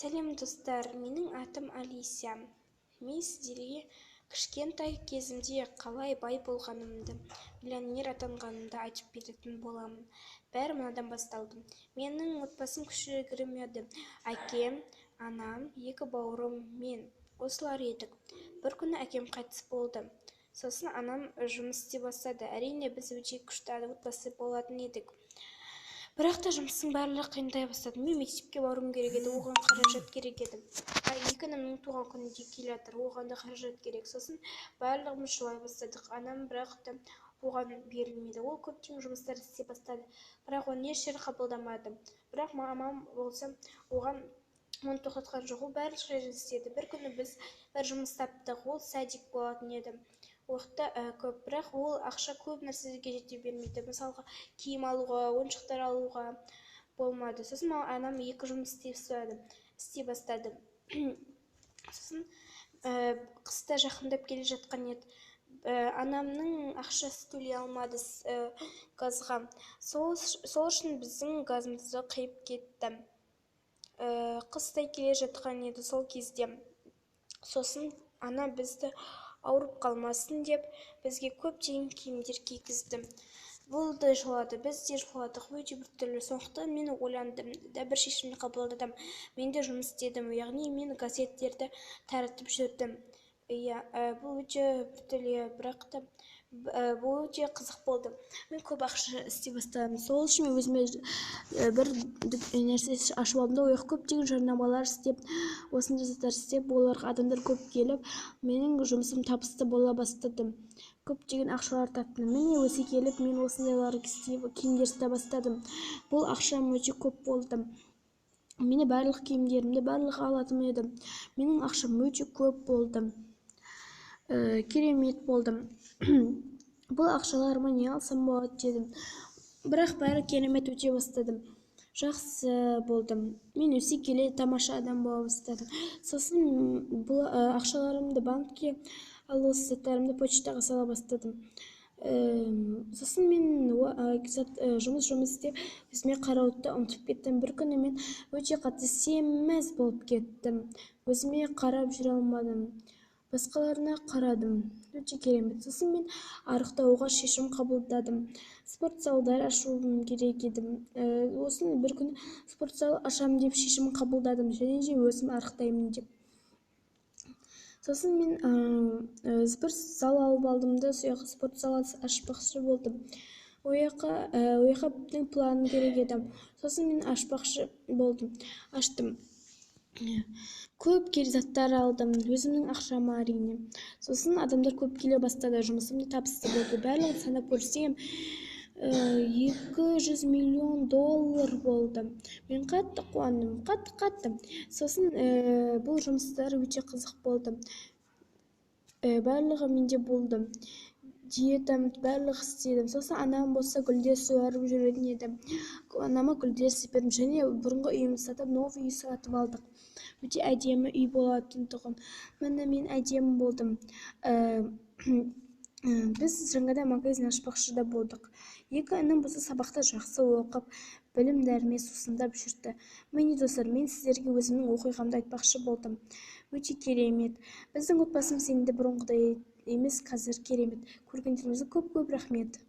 Сәлем, достар! Менің атым Алися. Мен сіздерге кішкентай кезімде қалай бай болғанымды, миллионер атанғанымды айтып беретін боламын. Бәрі мынадан басталды. Менің отбасым кішігірім еді. Әкем, анам, екі бауырым, мен. Осылар едік. Бір күні әкем қайтыс болды. Сосын анам жұмыс істей бастады. Әрине, біз өте күшті отбасы болатын едік. Бірақ та жұмыстың барлығы қиындай бастады. Мен мектепке баруым керек еді, оған қаражат керек еді. Екі інімнің туған күні де келе жатыр, оған да қаражат керек. Сосын барлығымыз жылай бастадық. Анам бірақ та оған берілмеді. Ол көптеген жұмыстар істей бастады, бірақ оны еш жер қабылдамады. Бірақ мамам болса, оған оны тоқтатқан жоқ. Ол барлық жерде істеді. Бір күні біз бір жұмыс таптық, ол садик болатын еді. Уақытта көп, бірақ ол ақша көп нәрселерге жете бермейді. Мысалға, киім алуға, ойыншықтар алуға болмады. Сосын анам екі жұмыс істей бастады. Сосын қыста жақындап келе жатқан еді. Анамның ақшасы төлей алмады газға. Сол үшін біздің газымызды қиып кетті. Қыстай келе жатқан еді сол кезде. Сосын ана бізді ауырып қалмасын деп бізге көптеген киімдер кигізді. Бұл да жылады, біз де жыладық, өте біртүрлі. Сондықтан мен ойландым да, бір шешім қабылдадым. Мен де жұмыс істедім, яғни мен газеттерді таратып жүрдім. Иә, бұл өте біртүрлі, бірақ та бұл өте қызық болды. Мен көп ақша істей бастадым. Сол үшін мен өзіме бір нәрсе ашып алдым да, ол жаққа көптеген жарнамалар істеп, осындай заттар істеп, оларға адамдар көп келіп, менің жұмысым табысты бола бастады. Көптеген ақшалар таптым. Міне, өсе келіп мен осындайлар істеп, киімдер сата бастадым. Бұл ақшам өте көп болды. Мені барлық киімдерімді барлығы алатын еді. Менің ақшам өте көп болды. Керемет болдым. Бұл ақшаларыма не алсам болады дедім. Бірақ бәрі керемет өте бастадым. Жақсы болдым. Мен өсе келе тамаша адам бола бастадым. Сосын бұл ақшаларымды банкке, ал осы заттарымды почтаға сала бастадым. Сосын мен жұмыс істеп, өзіме қарауды да ұмытып кеттім. Бір күні мен өте қатты семіз болып кеттім. Өзіме қарап жүре алмадым. Басқаларына қарадым. Өте керемет. Сосын мен арықтауға шешім қабылдадым. Спорт залдар ашуым керек еді. Осын бір күні спорт зал ашамын деп шешім қабылдадым. Және де өзім арықтаймын деп. Сосын мен спорт зал алып алдым да, сол жаққа спорт зал ашпақшы болдым. Ол жаққа планым керек еді. Сосын мен ашпақшы болдым. Аштым. Көп керек заттар алдым, өзімнің ақшама әрине. Сосын адамдар көп келе бастады, жұмысым да табысты болды. Барлығын санап көрсем, 200 миллион доллар болды. Мен қатты қуандым, қатты-қатты. Сосын бұл жұмыстар өте қызық болды. Барлығы менде болды. Диетам барлығы істедім. Сосын анам болса гүлдер суарып жүретін еді. Анама гүлдер себедім. Және бұрынғы үйімді сатып, новый үй сатып алдық. Өте әдемі үй болатын тұғын. Міне, мен әдемі болдым. Біз жаңадан магазин ашпақшы да болдық. Екі інім болса сабақта жақсы оқып, білім-дәріме сусындап жүрді. Міне, достар, мен сіздерге өзімнің оқиғамды айтпақшы болдым. Өте керемет. Біздің отбасымыз енді бұрынғыдай емес, қазір керемет. Көргендеріңізге көп-көп рахмет.